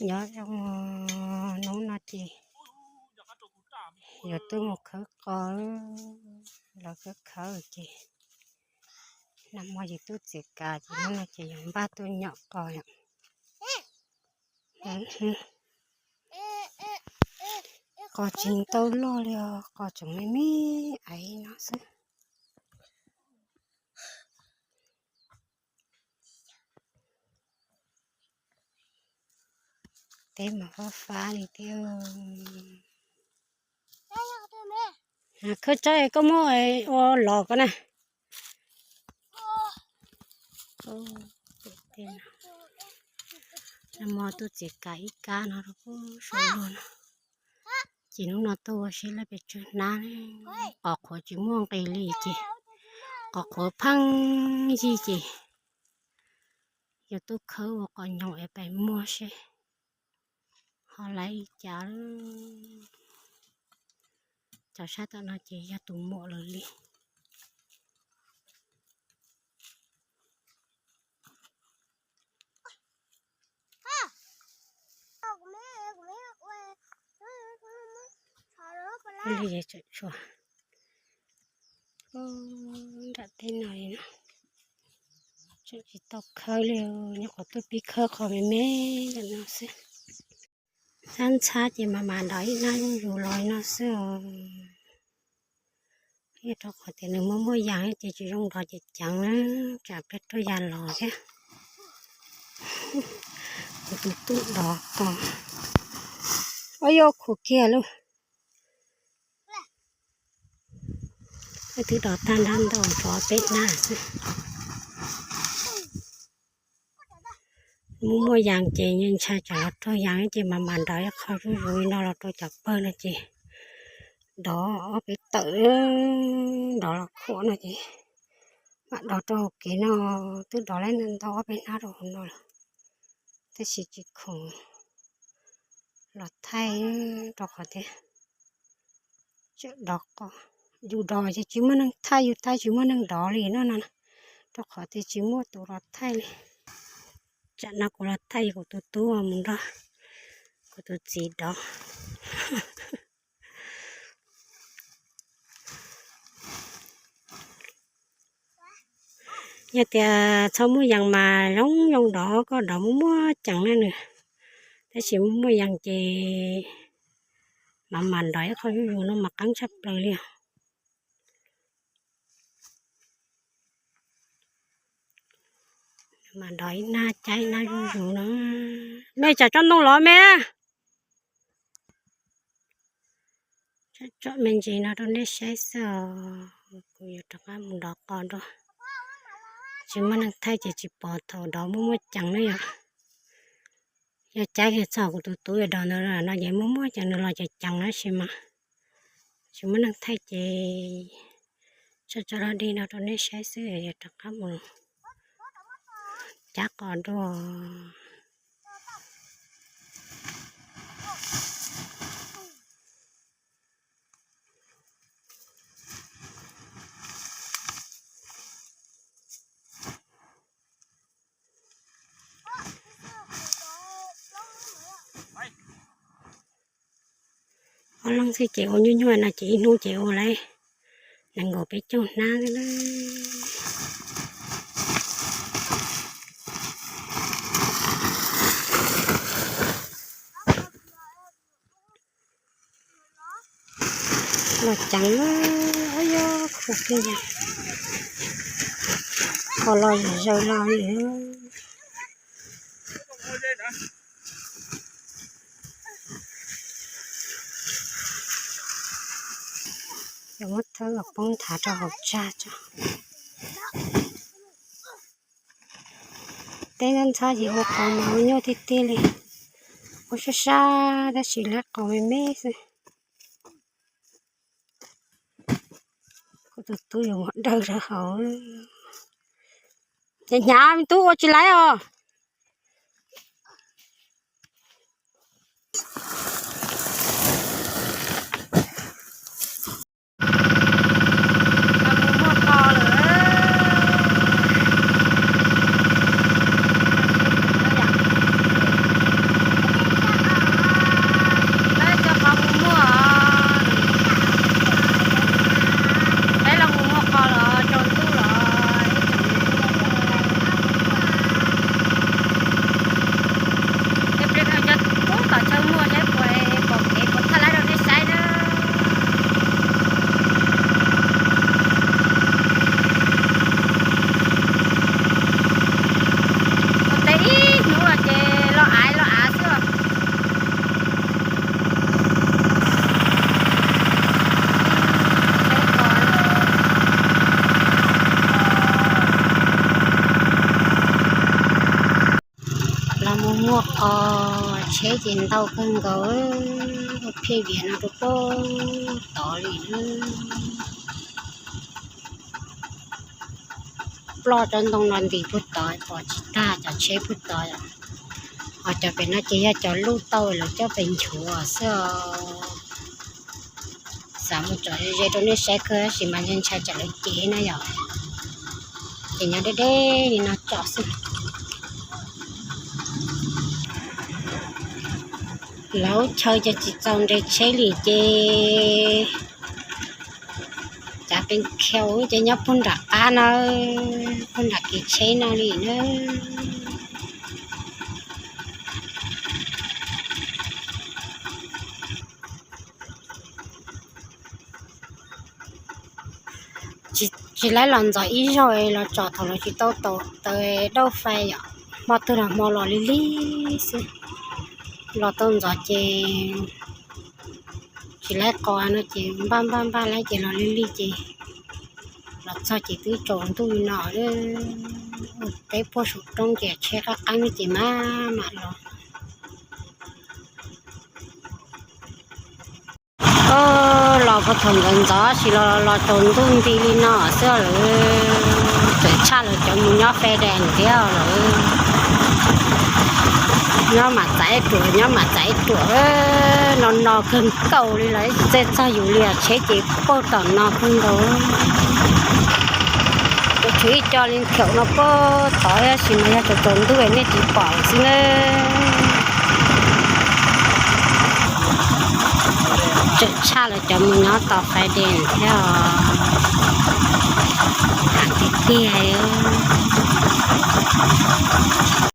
Nyob zoo, hnub no ces yuav tuaj mus khawb qos, los khawb khawb ces nag hmo ces tuaj txiav kav ces hnub no ces yuav npaj tuaj nyom qos yom. Qos tsis tau loj li os, qos tseem me me aiv no xwb. Teb mas fab fab li thiab. Khawb tsob koj muab ua los ko na. Nag hmo tuaj txiav kav ib kab no rau pub saum luag no. Ces hnub no tuaj ua siab laj pes tsawg hnab, qos qhuav tsis muaj nqis li ces qos qhuav pheej yig ces yog tuaj khawb ua qos nyoos es pais muag seb ho laiv li cas. Cov sab tom no ces yog tus muam lawv li. Li tseem tshuav nram tej no li no, tseem tsis tau khawb li, nyuam qhuav tuaj pib khawb qhov me me ntawm no xwb. Ntxhab ntxhab ces mas mam nrov ib hnab zuj zus los li no xwb os. Rau qhov tias nws muaj muaj yas ces tsis zoo nrov ceev ceev na, tsam pliag tuaj yas los thiab. Kuv tus tub dov qos, ua yog khuv kiag lauj. Twb dov tag nrho ntau rov peb hnab xwb. Muaj muaj yas ces ntshai tsam los raug yas ces mam mam nrov ib qho zuj zus li no los rau cov pawg no ces dov ob peb tawm, dov los khuam no ces mam dov rau hauv kev no. Twb dov lawm ntau ob peb hnab rau hauv no lawm, tab sis tsis khoom los thaij rau qhov tias tseem dov qos. Yus dov ces tsis muaj neeg thaij, yus thaij tsis muaj neeg dov li no no, rau qhov tias tsis muaj tus los thaij li. Tsam no kuv los thaij kuv tus tub mus nrog kuv tus txiv dov. Yog tias txhob muaj yas mas zoo zoo dov, koj dov muaj muaj ceem na nws, tab sis muaj muaj yas ces mam mam nrov ib qho zuj zus no mas qeeb tshaj plaws li os. Mas nrov ib hnab caib ib hnab zuj zus no. Mej tsam tsob ntoo los me. Tsom me ntsis no rau nej saib xwb os. Kuv yuav rov qab mus dov qos dua. Tsis muaj neeg thaij ces tsis pom thaum dov muaj muaj ceem na yom. Yog caib kiag txog kuv tus tub yuav dov ntawd no ces muaj muaj ceem, nws los ceev ceev tab sis mas tsis muaj neeg thaij ces tso tso dog dig no rau nej saib xwb, yuav rov qab mus cab qos dua. Ob leeg xwb ces ua nyuaj nyuaj no ces ib hnub ces ua lawm nees nkaum peb caug hnab xwb na. Los ceev, ab yog khuv kiag, qos los zaws los li. Yuav muab thawb los poob nthav rau hauv tsag tso. Teb ntxhab ntxhab ces ua qos mas ua nyuaj tiag tiag li, ua sab sab tab sis lawv qos me me xwb. Kuv tus tub yuav mus dawg rau hauv. Ces hnyav me tub ua tsis laiv os. Os, tsheb ces ntau kawg nkaus, pheej viav no rau puag tod li. Ploj tsob ntoo no ntim puag tod pom tsis tag cov tsheb puag tod. Ho cov pem no ces yog cov luj tau lawv coj pem nchuav xwb os. Xav mus tsom ze ze rau nej saib kawg tab sis mas ntshai tsam lawv cev na yom. Ces nyob deb deb li no tso xwb. Lawv chaw ces tsis txaus nres tsheb li ces cav pes khau ces nyob puag nram qab na, puag nram kev tsheb no li na. Tsis laib los ntxov ib zaug los tsom thaum lawv tsis tau tau tawv dauj fais yom. Hmo twg los hmo los lig lig xwb. Los tau ntxov ces tsis laib qos no ces npaj npaj npaj laib ces los lig lig ces los txog ces twb tsaus ntuj li no. Teb puag saum roob ces tsheb qab qeeb ces maj mam los. Los puag thaum ntxov ntxov sis los los tsaus ntuj nti li no xwb lawm. Txawm tshaj lawv cov mus nyob Fai Des thiab lawm. Nyob mam txais ruam, nyob mam txais ruam, no no kawg nkaus li lawm, tsis txawj txog yus li os, tsheb ces puag tom no kawg nkaus. Kuv tshuav ib co li thaum no puag tod tab sis mas yog tsaus tsaus ntuj nej tsis pom xwb na. Tseem tshaj lawv cov mus nyob tom Fai Des thiab os. Tiag tiag.